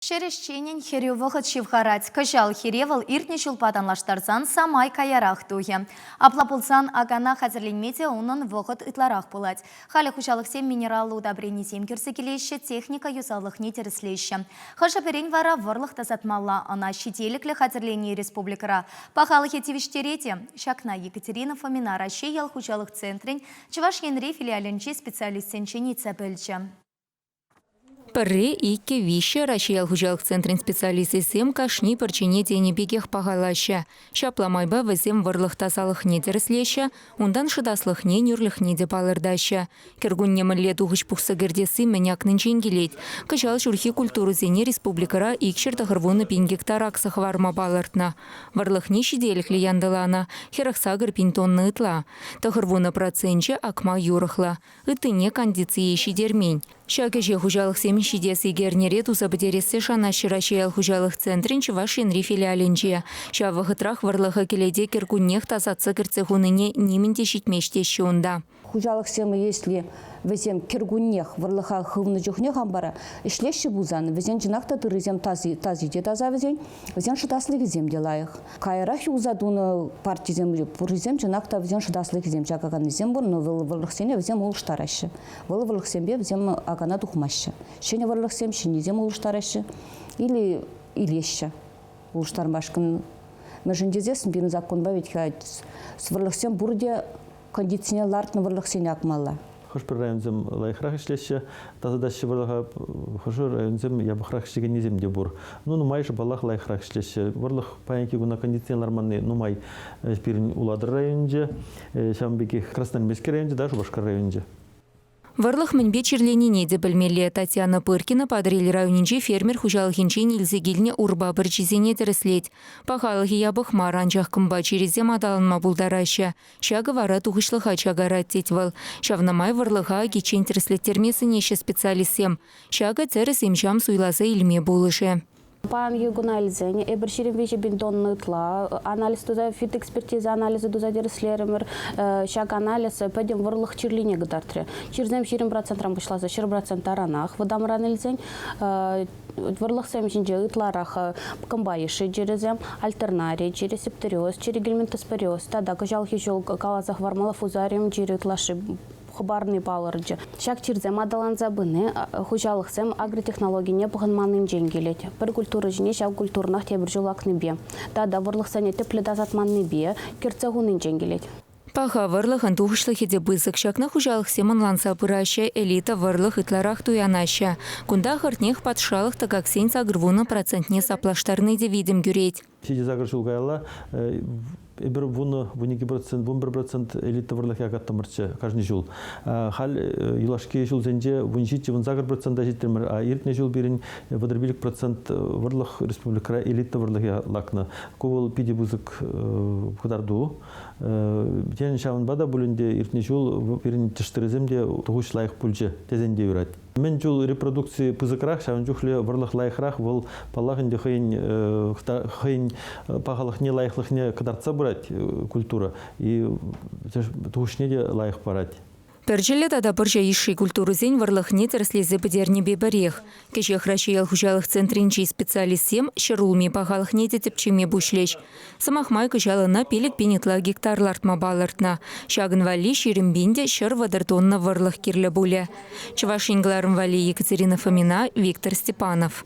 Ҫӗр ӗҫченӗн хӗрӳ вӑхӑт ҫывхарать. Кӑҫал хире вӑл иртнӗ ҫулпа танлаштарсан самай каярах тухӗ. Апла пулсан акана хатӗрленме те унӑн вӑхӑт ытларах пулать. Халӗ хуҫалӑхсем минераллӑ удобренисем кӳрсе килеҫҫӗ, техника юсавлӑхне тӗрӗслеҫҫӗ. Хӑшӗ-пӗрин вара вӑрлӑх тасатмалла, ӑна ҫителӗклӗ хатӗрлени республикӑра пахалӑхӗ тивӗҫтерет-и? Ҫакна Екатерина Фомина Раҫҫей ял хуҫалӑх центрӗн Чӑваш Енри филиалӗнчи специалистсенчен ыйтса пӗлчӗ. Пӗрре, иккӗ, виҫҫӗ Раҫҫей ял хуҫалӑх центрӗн специалисчӗсем кашни пӗрчине тенӗ пекех пахалаҫҫӗ. Ҫапла майпа вӗсем вӑрлӑх тасалӑхне тӗрӗслеҫҫӗ, унтан шӑтаслӑхне, нӳрлӗхне те палӑртаҫҫӗ. Кӗркунне мӗнле тухӑҫ пухса кӗртесси мӗн акнинчен килет. Кӑҫал ҫурхи культурӑсене республикӑра 290 пин гектар акса хӑварма палӑртнӑ. Вӑрлӑхне ҫителӗклӗ янтӑланӑ, 48 пин тонна ытла. 90 проценчӗ акма юрӑхлӑ. Ыттине кондицие ҫитермен. Ҫак ӗҫе хуҫалӑхсем ҫитес ик эрнере туса пӗтерессе шанаҫҫӗ Раҫҫей ял хуҫалӑх центрӗн Чӑваш Енри филиалӗнче. Ҫав вӑхӑтрах вӑрлӑха кӗлете кӗркуннех тасатса кӗртсе хунине нимӗн те ҫитмест теҫҫӗ унта. Хуҫалӑхсем если вӗсем кӗркуннех вӑрлӑха хывнӑ чухне хампара ӗҫлеҫҫӗ пулсан, вӗсен чӑнах та тыррисем таси, таси те таса вӗсен, вӗсен шӑтаслӑхӗсем те лайӑх. Каярах юлса тунӑ партисем пуррисем чӑнах та вӗсен шӑтаслӑхӗсем чакаканнисем пур, но вӑл вӑрлӑхсене вӗсем улӑштараҫҫӗ. Вӑл вӑрлӑхсемпе вӗсем акана тухмаҫҫӗ. Ҫӗнӗ вӑрлӑхсем ҫӗннисем улӑштараҫҫӗ или илеҫҫӗ улӑштармашкӑн. Мӗншӗн тесессӗн пирӗн законпа ведь-ха вӑрлӑхсем пурте кондицине лартнӑ вӑрлӑхсене акмалла. Хӑш-пӗр районсем лайӑхрах ӗҫлеҫҫӗ, тасатаҫҫӗ вӑрлӑха, хӑш-пӗр районсем япӑхрах ӗҫлекеннисем те пур. Ну, нумайӑшӗ, паллах, лайӑхрах ӗҫлеҫҫӗ. Вӑрлӑх паянхи куна кондицине ларманни нумай пирӗн Улатӑр районӗнче, ҫавӑн пекех Красноармейски районӗнче тата Шупашкар районӗнче. Вӑрлӑх мӗнпе чирленине те пӗлмелле. Татьяна Пыркина Патӑрьел районӗнчи фермер хуҫалӑхӗнчен илсе килнӗ урпа пӗрчисене тӗрӗслет. Пахалӑхӗ япӑх мар, анчах кӑмпа чирӗсем аталанма пултараҫҫӗ. Ҫакӑ вара тухӑҫлӑха чакарать, тет вӑл. Ҫавна май вӑрлӑха акиччен тӗрӗслеттерме сӗнеҫҫӗ специалистсем. Ҫакӑ тӗрӗс им-ҫам суйласа илме пулӑшӗ. Паянхи куна илсен эпир 23 пин тонна ытла анализ туса, фитэкспертиза анализӗ туса тӗрӗслерӗмӗр. Ҫак анализ пӗтӗм вӑрлӑх чирлине кӑтартрӗ. Чирсем 20 процентран пуҫласа 100 процент таранах вӑтамран илсен Вӑрлӑхсем ҫинче ытларах кӑмпа йышши чирӗсем, альтернари чирӗ, септориоз чирӗ, гельминтоспориоз тата кӑҫалхи ҫул каласа хӑвармалла фузариум чирӗ ытлашши хӑпарни палӑрчӗ. Ҫак чирсем аталанса пыни хуҫалӑхсем агротехнологине пӑхӑнманнинчен килет. Пӗр культура ҫине ҫав культурӑнах тепӗр ҫул акнипе тата вӑрлӑхсене тӗплӗ тасатманнипе кӗртсе хунинчен килет. Паха вӑрлӑхӑн тухӑҫлӑхӗ те пысӑк. Ҫакна хуҫалӑхсем ӑнланса пыраҫҫӗ, элита вӑрлӑх ытларах туянаҫҫӗ. Кунта ахӑртнех патшалӑх тӑкаксен 80 процентне саплаштарни те витӗм кӳрет. Ҫичӗ-сакӑр ҫул каялла эпир вунӑ, вуникӗ процент, 11 процент элита вӑрлӑхӗ акаттӑмӑрччӗ кашни ҫул. Халь юлашки ҫулсенче 17, 18 процента ҫитрӗмӗр, а иртнӗ ҫул пирӗн 35 процент вӑрлӑх республикӑра элита вӑрлӑхӗ лакнӑ. Ку вӑл питӗ пысӑк кӑтарту. Тен, ҫавӑнпа та пуль ӗнтӗ иртнӗ ҫул пирӗн тӗштырӑсем те тухӑҫ лайӑх пулчӗ тесен те юрать. Мӗн чул репродукци пысӑкрах, ҫавӑн чухлӗ вӑрлӑх лайӑхрах, вӑл, паллах ӗнтӗ, хӑйӗн хӑйӗн пахалӑхне, лайӑхлӑхне кӑтартса пырать культура и тухӑҫне те лайӑх парать. Пӗрчӗллӗ тата пӑрҫа йышши культурӑсен вӑрлӑхне тӗрӗслесе пӗтернипе пӗрех. Кӗҫех Раҫҫей ял хуҫалӑх центрӗнчи специалистсем ҫӗрулми пахалӑхне те тӗпчеме пуҫлӗҫ. Сӑмах май, кӑҫал ӑна 5 пин ытла гектар лартма палӑртнӑ. Ҫакӑн валли 20 пин те 130 тонна вӑрлӑх кирлӗ пулӗ. Чӑваш Ен кӑларӑм валли Екатерина Фомина, Виктор Степанов.